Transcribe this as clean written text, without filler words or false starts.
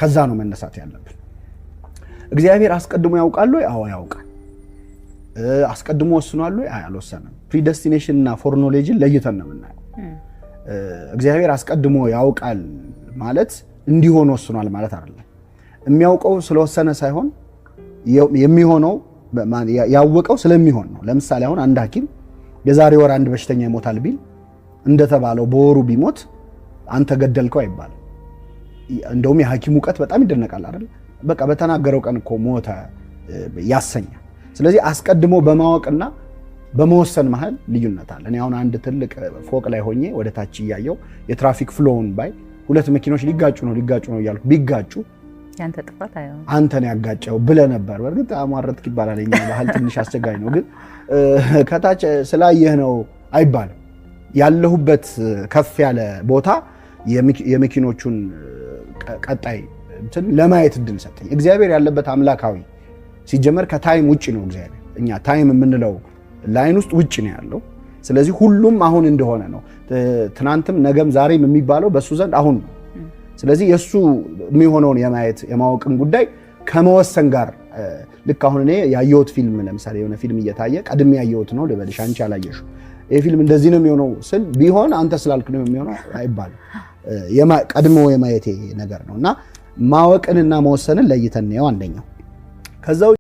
ከዛ ነው መነሳት ያለብን። እግዚአብሔር አስቀድሞ ያውቃል ወይ? አዎ ያውቃል። አስቀድሞ ወስኗል ወይ? አይ አልወሰነም። Predestination እና foreknowledge ን ለይተን ነው የምናየው። እግዚአብሔር አስቀድሞ ያውቃል ማለት እንዲሆን ወስኗል ማለት አይደለም። የሚያውቀው ስለወሰነ ሳይሆን የሚሆነው ያወቀው ስለሚሆን ነው። ለምሳሌ አሁን አንድ ሐኪም የዛሬ ወር አንድ በሽተኛ ይሞታል ቢል፣ እንደተባለው በወሩ ቢሞት አንተ ገደልከው አይባልም። እንደውም የሐኪም እውቀት በጣም ይደነቃል አይደል? በቃ በተናገረው ቀን እኮ ሞተ ያሰኛል። ስለዚህ አስቀድሞ በማወቅና በመወሰን መሀል ልዩነት አለ። እኔ አሁን አንድ ትልቅ ፎቅ ላይ ሆኜ ወደ ታች እያየው የ traffic flow ውን ባይ፣ ሁለት መኪኖች ሊጋጩ ነው፣ ሊጋጩ ነው እያልኩ ቢጋጩ ያንተ ጥፋት አይሆንም። አንተን ያጋጨው ብለህ ነበር። በእርግጥ አሟረትክ ይባላል። የኛ ባህል ትንሽ አስቸጋሪ ነው፣ ግን ከታች ስላየህ ነው አይባልም። ያለሁበት ከፍ ያለ ቦታ የመኪኖቹን ቀጣይ እንትን ለማየት እድል ሰጠኝ። እግዚአብሔር ያለበት አምላካዊ ሲጀመር ከ time ውጭ ነው። እግዚአብሔር እኛ time የምንለው line ውስጥ ውጭ ነው ያለው። ስለዚህ ሁሉም አሁን እንደሆነ ነው። ትናንትም ነገም ዛሬም የሚባለው በእሱ ዘንድ አሁን ነው። ስለዚህ የእሱ የሚሆነውን የማየት የማወቅን ጉዳይ ከመወሰን ጋር፣ ልክ አሁን እኔ ያየሁት ፊልም፣ ለምሳሌ የሆነ ፊልም እየታየ ቀድሜ ያየሁት ነው ልበልሽ፣ አንቺ አላየሽው፣ ይህ ፊልም እንደዚህ ነው የሚሆነው ስል ቢሆን አንተ ስላልክ ነው የሚሆነው አይባልም። ቀድሞ የማየቴ ነገር ነው እና ማወቅንና መወሰንን ለይተን ነው አንደኛው። ከዛ